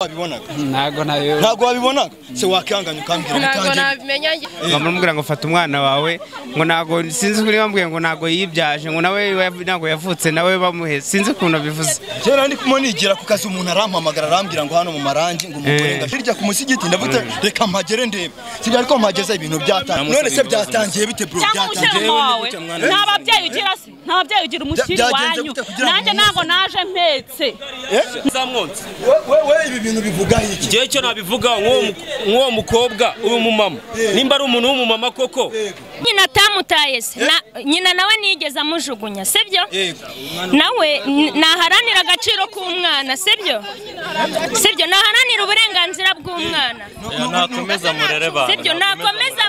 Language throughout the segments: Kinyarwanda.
Wabibonaga? Ntago wabibonaga? Se wakihanganye ukambwira Ntago nabimenya. Bamubwira ngo fata umwana wawe, ngo ntago sinzi kuri bambwiye ngo ntago yibyaje, ngo nawe ntago yavutse nawe bamuhe, sinzi ukuntu bivuze. Kera ndi kumwe nigira ku kazi umuntu arampamagara arambwira ngo hano mu marangi ngo umugore ngashirya ku musigiti, ndavuze reka mpagere ndebe. Sibyo ariko mpageze ibintu byatangiye. None se byatangiye bite bro? Byatangiye. Nta babyeyi ugira se? Nta babyeyi ugira umushyiri wanyu. Nanjye ntago naje mpetse. Zamwonse. We ibi bintu bivuga iki? Giye cyo nabivuga nk'uwo mukobwa uyu mumama. Nimba ari umuntu w'umumama koko. Nyina atamutaye se. Nyina nawe nigeze amujugunya, sibyo? Nawe naharanira agaciro k'umwana, sibyo? Sibyo, naharanira uburenganzira bw'umwana. Nakomeza murere bana. Sibyo, nakomeza.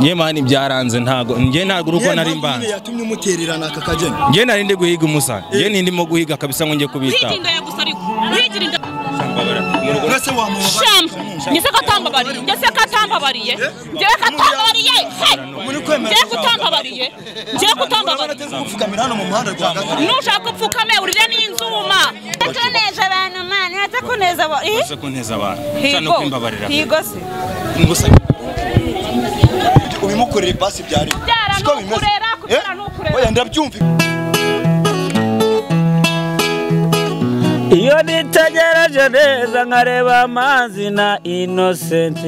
Nge mani byaranze ntago nge ntago uruko nari mbanze. Yatumye umutererana aka kageni. Nge nari ndi guhiga umusa. Nge ndimo guhiga kabisa ngo nge kubita. Higinda yagusa ariko. Higirinda. Uretse wamubabarira. Ngese katambabariye. Ngese katambabariye. Ngewe katambabariye. Ngewe kutambabariye. Ngewe kutambabariye. Gupfukamira hano mu muhanda rwagati. Nushaka upfukame urire n'inzuma. Akuneza abantu mani, atakuneza abo. Ese kuneza abantu. Cyane kwimbabarira. Higo se. Ngusa ubimukorera basi byari. Siko bimeze. Oya ndabyumva. Iyo nitegereje neza nkareba amazi na Innocent.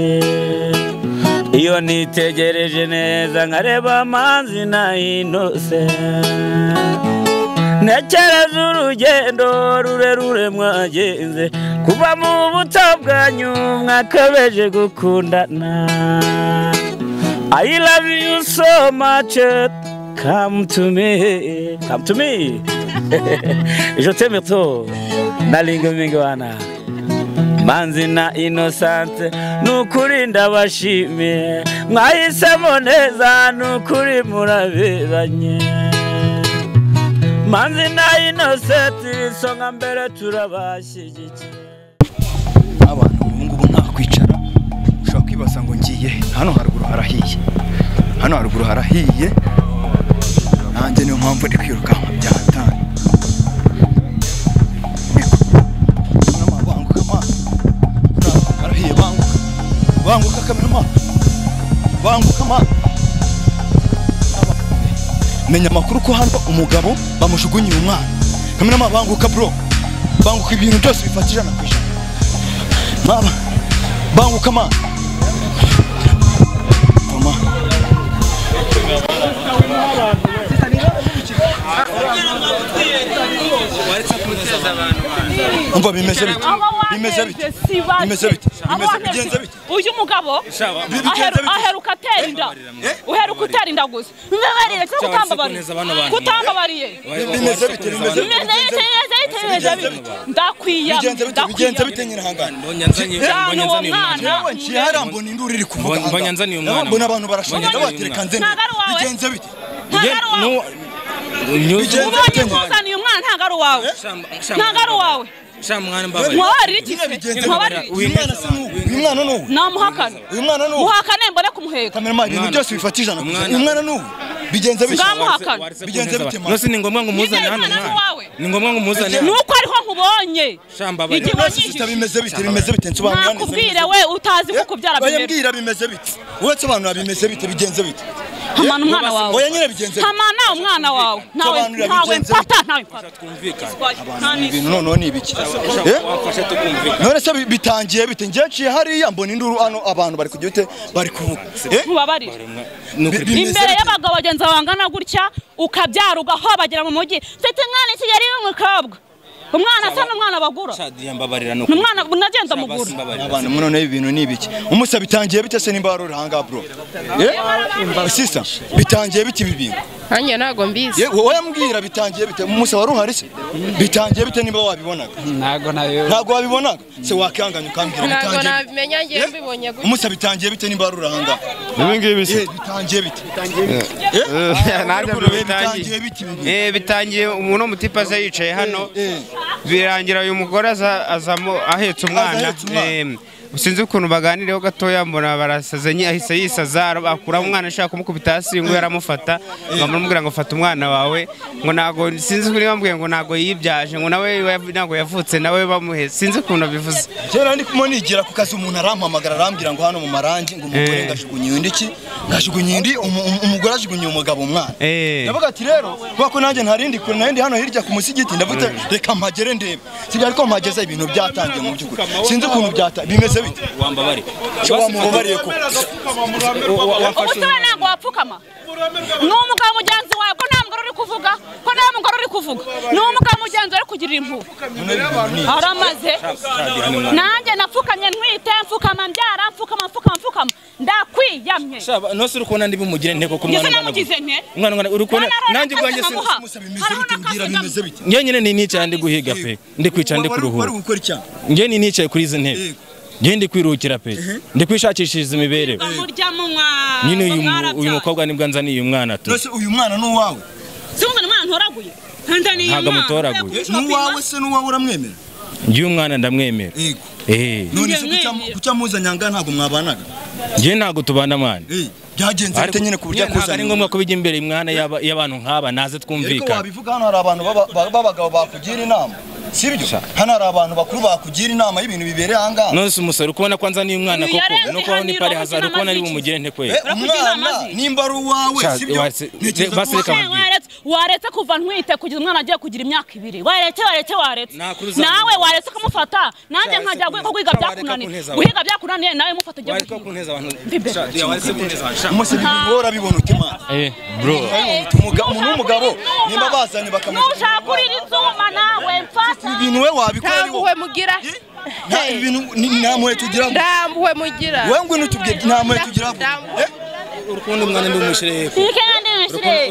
Iyo nitegereje neza nkareba amazi na Innocent. Ntekereza urugendo rurerure mwagenze kuva mu buto bwanyu mwakabeje gukundana. I love you so much, come to me, come to me. Je t'aime trop. Nalingo mingwana Manzi na Innocent nukuri ndabashimiye mwahisemo neza nukuri muraberanye. Manzi na Innocent isonga mbere turabashyigikiye. Abantu ubu ngubu nta kwicara ushobora kwibaza ngo ngiye hano haruguru harahiye, hano haruguru harahiye, nanjye niyo mpamvu ndi kwirukanka byatanye. Banguka kamerama, banguka ma. Menya makuru ko hano umugabo bamushugunyiye umwana. Kamerama banguka bro, banguka ibintu byose bifatira na kwisha. Mama, banguka ma. Mama. Umva bimeze bite? Bimeze bite? Bimeze bite? Bigenze bite? Uyu mugabo aheruka atera inda. Uheruka utera inda gusa. Mbabarire cyo kutambabariye. Kutambabariye. Bimeze bite? Bimeze bite? Ndakwiya. Bigenze bite nyina hangana? Mbonye nzanye umwana. Mbonye harambona induru iri kuvuga. Mbonye nzanye umwana. Mbona abantu barashonje ndabatereka nze. Bigenze bite? Ubonye nkuzaniye umwana ntago ari uwawe. Ntago ari uwawe. Mwabarira iki se? Mwabarira iki? Uyu mwana se n'uwo? Uyu mwana n'uwo? Namuhakana. Uyu mwana n'uwo? Muhakane mbone kumuheka. Kamerama ibintu byose bifata ijana. Uyu mwana n'uwo? Bigenze bite? Ngamuhakana. Bigenze bite? No si ni ngombwa ngo umuzane hano mwana. Ni ngombwa ngo umuzane. Nuko ariho nkubonye. Igihe bimeze bite? Bimeze bite? Nsobanura neza. Nakubwire we utazi kukubyara bimeze. Oya mbwira bimeze bite? Wowe nsobanura bimeze bite? Bigenze bite? Hamana umwana wawe. Oya nyine bigenze bite? Hamana umwana wawe. Nawe ntawe mfata, ntawe mfata. Twumvikane. Ibintu noneho ni ibiki? None se bitangiye bite? Ngiye nciye hariya mbona induru hano abantu bari kujya bite? Bari kuvuga. Mubabarire. Imbere y'abagabo bagenzi bangana gutya ukabyara ugahobagera mu mujyi. Mfite umwana i Kigali w'umukobwa. Umwana asa n'umwana bagura. Umwana nagenda mugura. Abantu none ibintu ni ibiki? Umusa bitangiye bite se nimba waruri hanga bro? Sisa bitangiye bite ibi bintu? Nanjye ntago mbizi. Wowe mbwira bitangiye bite? Umusa wari uhari se? Bitangiye bite nimba wabibonaga? Ntago nayo. Ntago wabibonaga? Se wakihanganye ukambwira bitangiye. Ntago nabimenya ngiye mbibonye gutya. Umusa bitangiye bite nimba waruri hanga? Ibi ngibi se bitangiye bite? Ntago bitangiye bite? Bitangiye umuntu mutipa aza yicaye hano. Birangira uyu mugore azamo ahetse umwana. Sinzi ukuntu baganireho gatoya mbona barasaze ahise yisaza akura umwana ashaka kumukubita hasi ngo yaramufata bamubwira ngo fata umwana wawe ngo ntago sinzi kuri bambwiye ngo ntago yibyaje ngo nawe ntago yavutse nawe bamuhe sinzi ukuntu bivuze. Kera ndi kumwe nigira ku kazi umuntu arampamagara arambwira ngo hano mu marangi ngo umugore ngashugunye undi ki ngashugunye undi umugore ajugunye umugabo umwana. Ndavuga ati rero kuko ko nanjye ntarindi kure nandi hano hirya ku musigiti ndavuga reka mpagere ndebe. Sibyo ariko mpageze ibintu byatangiye mu byukuri. Sinzi ukuntu byata bimeze bite. Wambabare. Wamubabariye ko. Wafashe ntabwo wapfukama. N'umugabo mugenzi wawe ko nta mugore uri kuvuga ko nta mugore uri kuvuga n'umugabo mugenzi uri kugirira impuhwe aramaze nanjye napfukamye ntwite mfukama mbyara mfukama mfukama mfukama ndakwiyamye. Nose uri kubona ndi bumugire nteko ku mwana umwana uri kubona nanjye ubwanjye njye nyine ni nicaye ndi guhiga pe ndi kwicara ndi kuruhura njye ni nicaye kuri izi ntebe njye ndi kwirukira pe ndi kwishakishiriza imibereho nyine uyu mukobwa nibwo nzaniye uyu mwana tu. Nose uyu mwana ni uwawe? Si umwana mwana ntoraguye nzaniye ntabwo mutoraguye. Ni uwawe se n'uwawe uramwemera? Njye uyu mwana ndamwemera. None se kucya muzanyanga ntabwo mwabanaga? Njye ntabwo tubana mwana. Byagenze bite nyine ku buryo akuzanye? Ari ngombwa ko bijya imbere mwana y'abantu nk'aba naze twumvikana. Ariko wabivuga hano hari abantu b'abagabo bakugira inama. Sibyo? Hano hari abantu bakuru bakugira inama y'ibintu bibereye aha ngaha. None se umusore ukubona ko nzaniye umwana koko nuko aho ni pare hazari ukubona ari bumugire nte kweli. Umwana nimba ari uwawe sibyo? Waretse kuva ntwite kugeza umwana agiye kugira imyaka 2. Waretse waretse waretse. Nawe waretse kumufata nanjye nkajya guhiga byakunaniye. Guhiga byakunaniye nawe mufata ujye guhiga. Umusore bihora bibona utima. Bro. Umuntu w'umugabo nimba bazanye bakamushaka. Nushaka urira inzuma nawe mfata. Ibintu we wabikora ari wowe mugira. Nta ibintu nta tugira. Ndambuwe mugira. Wewe ngwino tubwiye nta mwe tugira. Urukundo mwana ndi umushyire hepfo.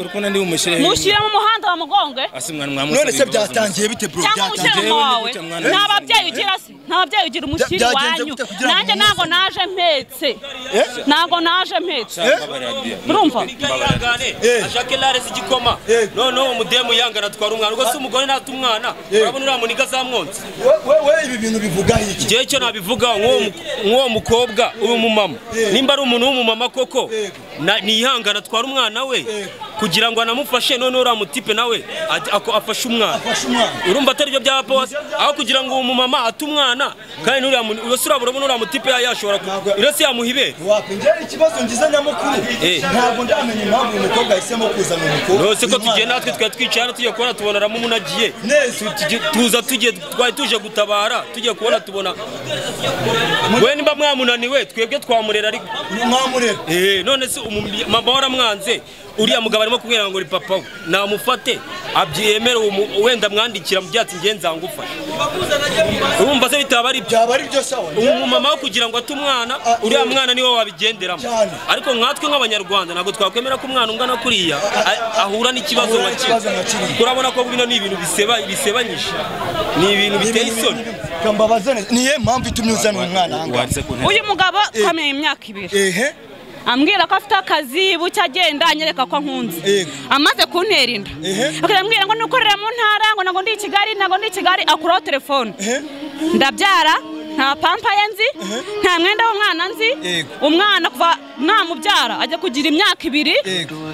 Urukundo ndi umushyire hepfo. Mushyire mu muhanda wa mugonge. Asi mwana mwamusabye. None se byatangiye bite bro? Byatangiye. Nta babyeyi ugira se. Nta babyeyi ugira umushyire wanyu. Nanjye ntago naje mpetse. Ntago naje mpetse. Urumva? Ashake lare zigikoma. None uwo mudemu yangana twara umwana. Ubwo se umugore nata umwana. Urabona uriya muniga zamwonse. We ibi bintu bivuga iki? Ngiye cyo nabivuga nk'uwo mukobwa uyu mumama. Nimba ari umuntu w'umumama koko nihangana twara umwana we kugira ngo anamufashe none uriya mutipe nawe afashe umwana. Urumva atari byo bya pose aho kugira ngo umumama ate umwana kandi nuriya urabona uriya mutipe yashobora uretse yamuhibera. Wapi nje ikibazo ngize nyamukuru ntabwo ndamenya impamvu uyu mukobwa yahisemo kuzana umukobwa. Nose ko tugiye natwe twari twicaye hano tugiye kubona tubona aramunagiye tuza tugiye twari tuje gutabara tugiye kubona tubona we nimba mwamunaniwe twebwe twamurera ariko mwamurera none se mama waramwanze uriya mugabo arimo kumwira ngo uri papa we namufate abyemere wenda mwandikira mu byatsi ngiye nzangufasha. Urumva se bitaba ari byaba ari byo sawa. Umumama wo kugira ngo ate umwana uriya mwana niwe wabigenderamo. Ariko nkatwe nk'abanyarwanda ntabwo twakwemera ko umwana ungana kuriya ahura n'ikibazo nka kiriya. Urabona ko bino ni ibintu bisebanyije. Ni ibintu biteye isoni. Kambabaze niye mpamvu itumye uzana umwana aha ngaha. Uyu mugabo twamenye imyaka 2. Ambwira ko afite akazi bucya agenda anyereka ko nkunze. Amaze kuntera inda. Akambwira ngo nukorera mu ntara ngo nago ndi i Kigali nago ndi i Kigali akuraho telefone. Ndabyara nta pampa ye nzi nta mwenda w'umwana nzi. Umwana kuva namubyara ajya kugira imyaka 2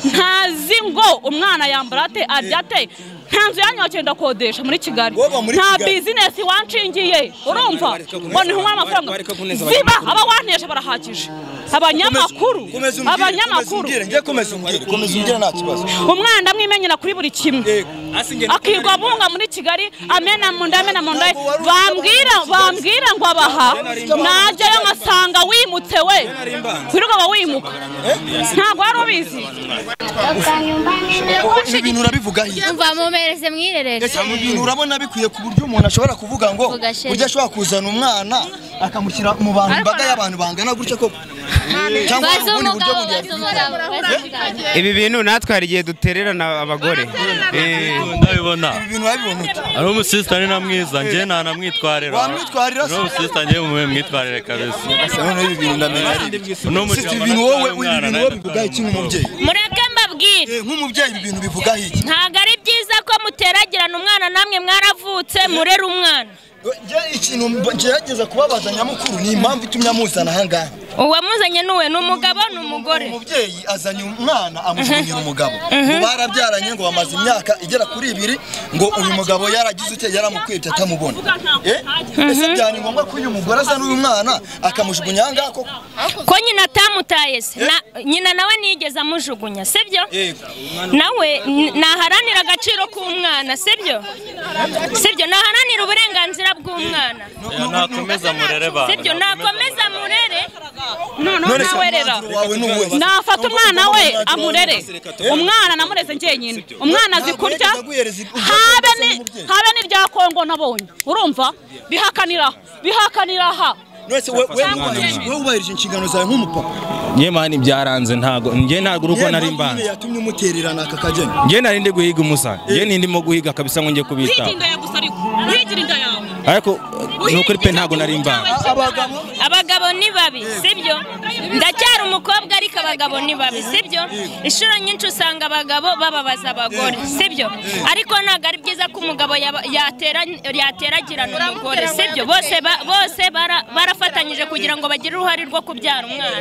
ntazi ngo umwana yambara ate arya ate. Nta nzu yanyu ndakodesha muri Kigali. Nta business wanshingiye urumva ngo ni nkuwa amafaranga. Ziba aba wantesha barahakije. Abanyamakuru abanyamakuru ngiye komeza umbwire nta kibazo. Umwana ndamwimenyera kuri buri kimwe. Akirwa bunga muri Kigali amena mu nda bambwira ngo abaha najyayo ngasanga wimutse we wirirwa wimuka ntabwo wari ubizi. Ibi bintu urabivuga iki? Umva mumereze mwirerere. Ese ibi bintu urabona bikwiye ku buryo umuntu ashobora kuvuga ngo buryo ashobora kuzana umwana akamushyira mu bantu imbaga y'abantu bangana gutya koko? Ibi bintu natwe hari igihe dutererana abagore. Ndabibona. Ibi bintu urabibona ute? Ari umusista ni na mwiza nje nta namwitwarira. Wamwitwarira se? Ari umusista nje mwitwarire kabisa. None ibi bintu ndamenya ari ibi bintu wowe ibi bintu wowe bivuga iki nk'umubyeyi? Mureke mbabwire. Nk'umubyeyi ibi bintu bivuga iki? Ntabwo ari byiza ko Nimuteragirana umwana namwe mwaravutse murere umwana. Ikintu ngerageza kubabaza nyamukuru ni impamvu itumye amuzana aha ngaha. Uwamuzanye nuwe ni umugabo ni umugore. Umubyeyi azanye umwana amujugunyira umugabo. Ngo barabyaranye ngo bamaze imyaka igera kuri 2 ngo uyu mugabo yaragize icyo yaramukwibye atamubona. Ese byari ngombwa ko uyu mugore azana uyu mwana akamujugunya aha ngaha koko? Ko nyina atamutaye se? Nyina nawe nigeze amujugunya, sibyo? Nawe naharanira agaciro k'umwana, sibyo? Sibyo, naharanira uburenganzira bw'umwana. Nakomeza murere bana. Sibyo, nakomeza murere. None nawe rero nafata umwana we amurere. Umwana namureze njyenyine. Umwana azi kurya habe n'ibya Kongo nabonye. Urumva bihakanira ha. None wewe ubahirije inshingano zawe nk'umupapa. Nge mani byaranze ntago nge ntago uruko nari mbanze. Yatumye umutererana aka kageni. Nge nari ndi guhiga umusa. Nge ndimo guhiga kabisa ngo nge kubita. Wigira inda yawe gusa ariko. Wigira inda yawe. Ariko nukuri pe ntago nari mbanze. Abagabo ni babi, sibyo? Ndacyari umukobwa ariko abagabo ni babi, sibyo? Inshuro nyinshi usanga abagabo bababaza abagore, sibyo? Ariko ntago ari byiza ko umugabo yateragirana umugore, sibyo? Bose barafatanyije kugira ngo bagire uruhare rwo kubyara umwana.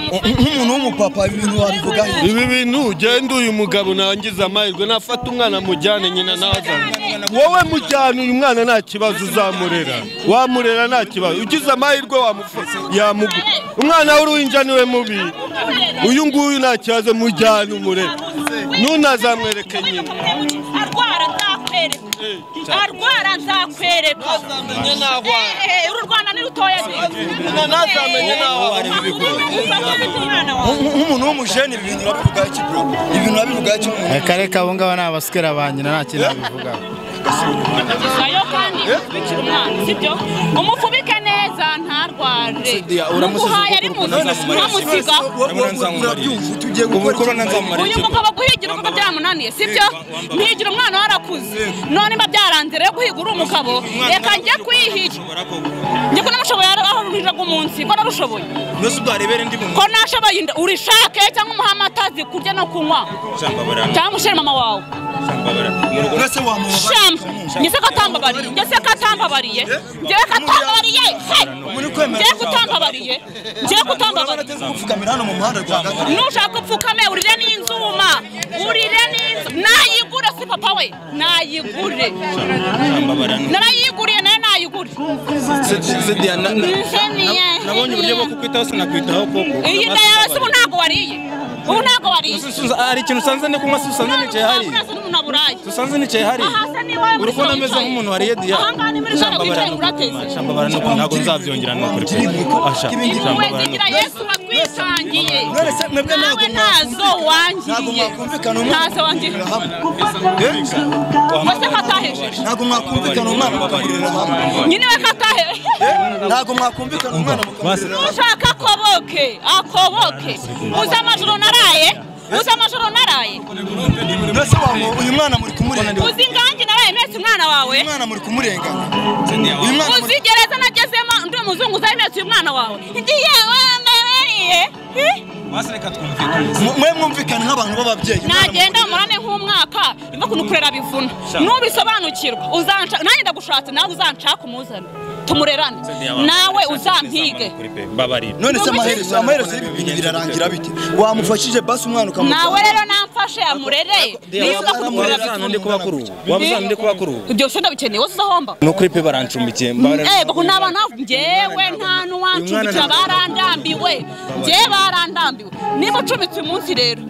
Nk'umuntu w'umupapa ibi bintu wabivuga. Ibi bintu ugenda uyu mugabo nangiza amahirwe nafata umwana mujyane nyina nazana. Wowe mujyane uyu mwana nta kibazo uzamurera. Wamurera nta kibazo. Ugize amahirwe yamugu. Umwana w'uruhinja niwe mubi. Uyu nguyu nta kibazo mujyane umurere. Nunazamwereke nyina. Arwara nzakwereka. Arwara nzakwereka. Uru Rwanda ni rutoya. Nazamenye naho. Nk'umuntu w'umujene ibi bintu urabivuga iki bro? Ibi bintu urabivuga iki umuntu? Reka reka abo ngabo ni abasikera ba nyina nta kintu babivugaho. Ayo kandi bikira umwana, sibyo? Umufubike neza ntarware. Umuhaye ari muzima, ntamusiga. Uyu mugabo guhigira uko byamunaniye, sibyo? Ntigira umwana warakuze. None mba byaranze rero guhiga uri umugabo, reka njye kwihigira. Njye ko namushoboye aho ruhija gumunsi, ko narushoboye. Ko nashoboye urishake cyangwa umuha amata azi kurya no kunywa. Cyangwa ushyire mama wawe. Ngese katambabariye, ngese katambabariye, ngese katambabariye, ngese kutambabariye, ngese kutambabariye. Nushaka upfukame urire n'inzuma, urire n'inzu, nayigure si papa we, nayigure. Narayiguriye nayo nayigure. Nabonye uburyo bwo kukwitaho sinakwitaho koko. Iyi nda yawe se ubu ntago wariye. Ubu ntago wariye. Hari ikintu usanze ndi kunywa usanze nicaye hari. Usanze nicaye hari. Urukona ameze nk'umuntu wariye diya. Shambabara nuko ntago nzabyongera nukuri pe. Asha. Shambabara. Yesu watwitangiye. Nawe ntazo wangiriye. Ntazo wangiriye. Wese katahejeje. Ntago mwakumvikana umwana mukamurira hamwe. Nyine we katahe. Ntago mwakumvikana umwana mukamurira. Ushaka akoboke, akoboke. Uza amajoro naraye. Uza amajoro naraye. Nase wamo uyu mwana muri kumurenga. Uzi ngangi naraye metse umwana wawe. Uyu mwana muri kumurenganya. Uzi gereza nagezemo ndi umuzungu uzaye metse uyu mwana wawe. Ndiye wambabariye. Wasireka twumvikane. Mwe mwumvikane nk'abantu b'ababyeyi. Nagenda murane nk'umwaka imva kunukurera bivuna. Nubisobanukirwa uzanca nanjye ndagushatse nawe uzanshaka umuzane. Tumurerane. Nawe uzampige. Mbabarira. None se amaherezo y'ibi bintu birarangira bite? Wamufashije basi umwana ukamujyana. Nawe rero namfashe amurere. Niyo uva kunukurera bivuna. Ndi kuba kuri ubu. Wabuzana ndi kuba kuri ubu. Ibyo se ndabikeneye wose uzahomba. No kuri pe barancumbikiye. Bako naba njyewe nta nuwancumbikira barandambiwe. Njyewe barandambiwe. Niba ucumbitse umunsi rero.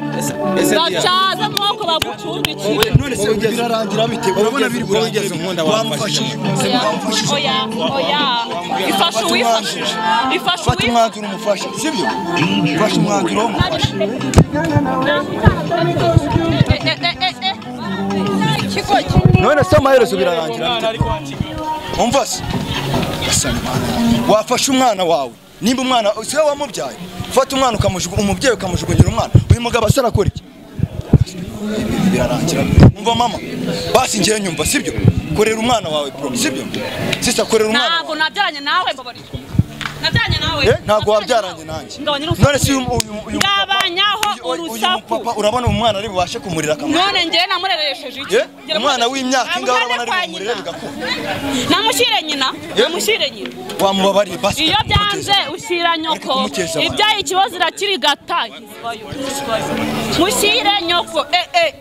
Bacyaza amaboko bagucumbikire. None se birarangira bite? Urabona biri burangire nkunda wamufashije. Oya oya. Ifashe uwifashije. Ifashe Fata umwanzuro umufashe, sibyo? Fashe umwanzuro umufashe. None se amaherezo birarangira bite? Umva se. Wafashe umwana wawe. Nimba umwana si wowe wamubyaye. Fata umwana ukamujugunya, umubyeyi ukamujugunyira umwana. Uyu mugabo asa arakora iki? Birarangira. Umva mama. Basi ngiye nyumva, sibyo? Korera umwana wawe bro, sibyo? Sisa korera umwana. Ntabwo nabyaranye nawe mbabarira. Nabyaranye nawe. Ntabwo wabyaranye nanjye. None se uyu ngabanyaho urusaku. Papa urabona umwana ari bubashe kumurira akamaro. None njye namureresheje iki? Umwana w'imyaka ingahe urabona ari bumurire bigakunda. Namushyire nyina, namushyire nyina. Wamubabariye basi. Iyo byanze ushyira nyoko. Ibyaye ikibazo irakirigata. Mushyire nyoko.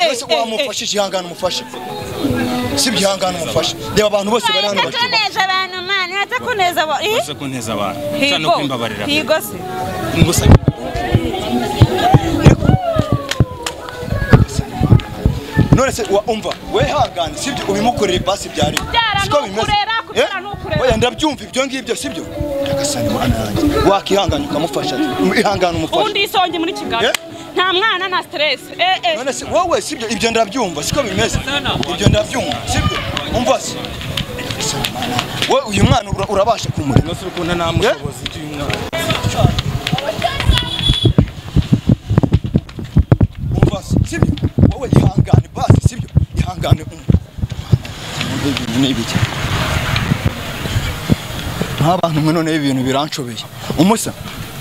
Wese wamufashije ihangane umufashe. Si byihangane umufashe. Reba abantu bose bari hano bacu. Neza abantu man, natakuneza bo. Bose kunteza abantu. Cyane kwimbabarira. Higo se. Ngusa. None se umva, we hangane sibyo ubimukorere basi byari. Siko bimeze. Oya ndabyumva ibyo ngibyo sibyo. Nyagasani mwana yanjye. Wakihangana ukamufasha. Ihangane umufashe. Ubundi isonge muri Kigali. Nta mwana na stress. None se wowe sibyo ibyo ndabyumva siko bimeze. Ibyo ndabyumva sibyo. Umva se. Wowe uyu mwana urabasha kumurera. Nose urukundo nta mushobozi cy'uyu mwana. Umva se sibyo. Wowe ihangane basi sibyo. Ihangane umva. N'ibiki. Nta mwe none ibintu biranshobeye. Umusa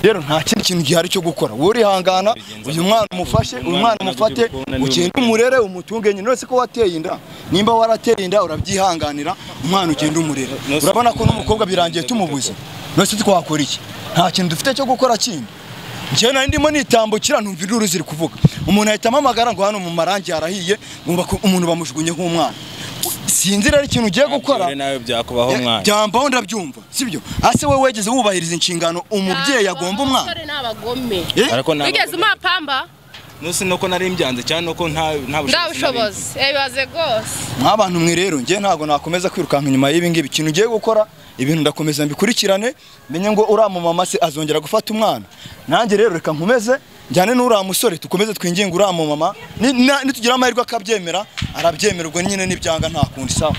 rero nta kindi kintu gihari cyo gukora. Wowe urihangana uyu mwana umufashe, umwana umufate, ugende umurere umutunge nyine. None ko wateye inda, nimba warateye inda urabyihanganira, umwana ugende umurere. Urabona ko n'umukobwa birangiye tumubuze. None twakora iki? Nta kintu dufite cyo gukora kindi. Njye nari ndimo nitambukira numva induru ziri kuvuga. Umuntu ahita amamagara ngo hano mu marangi harahiye, ngumva ko umuntu bamujugunye nk'umwana. Sinzi rero ikintu ugiye gukora. Nawe byakubaho mwana. Byambaho ndabyumva, sibyo? Ase wewe wegeze wubahiriza inshingano umubyeyi agomba umwana. Abasore n'abagome. Wigeze umapamba? Nose nuko nari mbyanze cyane nuko nta bushobozi. Ebibaze gose. Mwabantu mwe rero ngiye ntago nakomeza kwirukanka inyuma y'ibi ngibi. Ikintu ugiye gukora ibintu ndakomeza mbikurikirane menye ngo uriya mumama se azongera gufata umwana. Nanjye rero reka nkomeze njyane n'uriya musore tukomeze twinginge uriya mumama nitugira amahirwe akabyemera arabyemera ubwo nyine nibyanga nta kundi sawa.